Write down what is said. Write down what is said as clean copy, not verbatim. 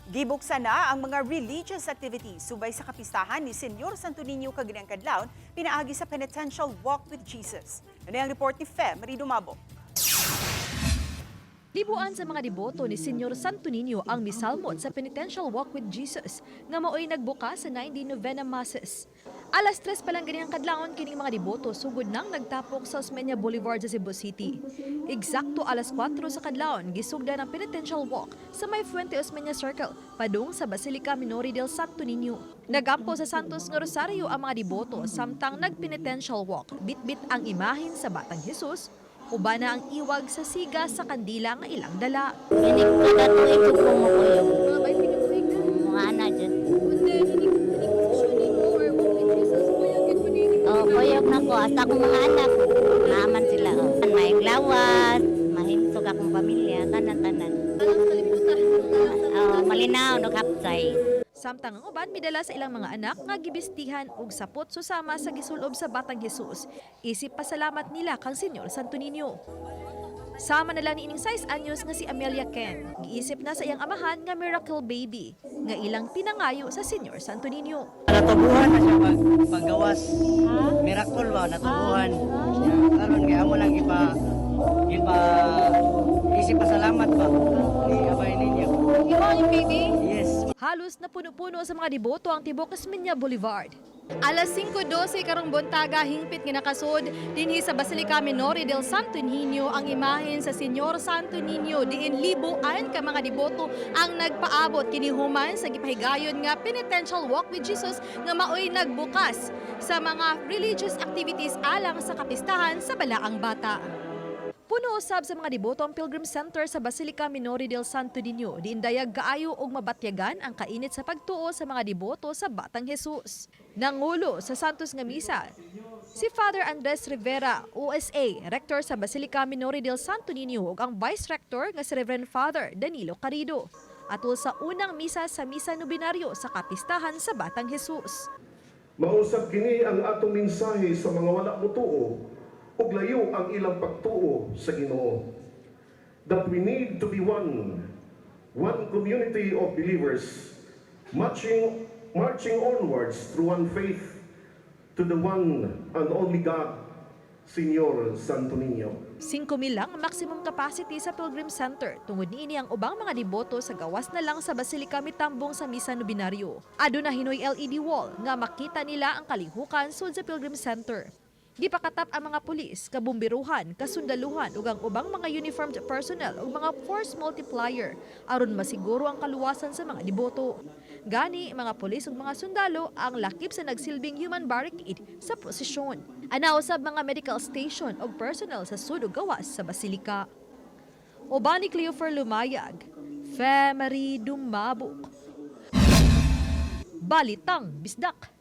Gibuksan na ang mga religious activities subay sa kapistahan ni Senyor Santo Niño kaganang kadlawon pinaagi sa Penitential Walk with Jesus. Ano ang report ni Fe Marie Dumabo? Libuan sa mga deboto ni Senyor Santo Niño ang misalmot sa Penitential Walk with Jesus nga maoy nagbukas sa 9-day Novena Masses. Alas 3 pa lang ganiyang kadlawon kining mga deboto sugod nang nagtapok sa Osmeña Boulevard sa Cebu City. Eksakto alas 4 sa kadlawon gisugdan ang Penitential Walk sa may Fuente Osmeña Circle padung sa Basilica Minori del Santo Niño. Nagampo sa Santos nga Rosario ang mga deboto samtang nagpenitential walk. Bitbit ang imahen sa Batang Jesus, uban na ang iwag sa siga sa kandila nga ilang dala. Inig kada tuig jud ko mokuyog. Mga ana jud. Oh, kuyog na ko hasta akong mga anak. Naaman sila. Oh. May lawas, mahimsog akong pamilya, tanan-tanan. Oh, malinaw no kapsay. Samtang ang uban midala sa ilang mga anak nga gibistihan og sapot susama sa gisulob sa Batang Jesus. Isip pasalamat nila kang Senyor Santo Niño. Sama na lang ni ining 6 anyos nga si Amelia Ken. Giisip na sa iyang amahan nga miracle baby nga ilang pinangayo sa Senyor Santo Niño. Natubuhan na siya pag paggawas. Miracle ba natubuhan. Ya, karon kay amo lang gipa isip pasalamat ba ni Abay ninyo. Imo yung baby? Yes. Halos na puno-puno sa mga deboto ang tibok Osmeña Boulevard. Alas 5:12 karong buntaga, hingpit nga nakasud dinhi sa Basilica Minori del Santo Niño ang imahen sa Señor Santo Niño, diin libuan ka mga deboto ang nagpaabot kini human sa gipahigayon nga Penitential Walk with Jesus nga maoy nagbukas sa mga religious activities alang sa kapistahan sa Balaang Bata. Puno usab sa mga deboto ang Pilgrim Center sa Basilica Minori del Santo Niño. Diin dayag kaayo og mabatyagan ang kainit sa pagtuo sa mga deboto sa Batang Jesus. Nangulo sa Santos nga Misa si Father Andres Rivera, OSA, rector sa Basilica Minori del Santo Niño, ug ang Vice Rector nga si Reverend Father Danilo Carido. Atol sa unang misa sa Misa Nobenaryo sa kapistahan sa Batang Jesus. Mausab kini ang atong mensahe sa mga wala motuo ug layo ang ilang pagtuo sa Ginoo. That we need to be one, one community of believers, marching onwards through one faith to the one and only God, Señor Santo Niño. 5,000 lang ang maximum capacity sa Pilgrim Center. Tungod niini, ang ubang mga deboto sa gawas na lang sa Basilica mitambong sa Misa Nobenaryo. Aduna hinoy LED wall nga makita nila ang kalihukan sud sa Pilgrim Center. Gipakatap ang mga pulis, kabumbiruhan, kasundaluhan ug ang ubang mga uniformed personnel ug mga force multiplier aron masiguro ang kaluwasan sa mga deboto. Gani, mga pulis ug mga sundalo ang lakip sa nagsilbing human barricade sa prosesyon. Ana usab mga medical station ug personnel sa sud ug gawas sa basilika. Uban ni Cleofer Lumayag, Fe Marie Dumabok. Balitang Bisdak.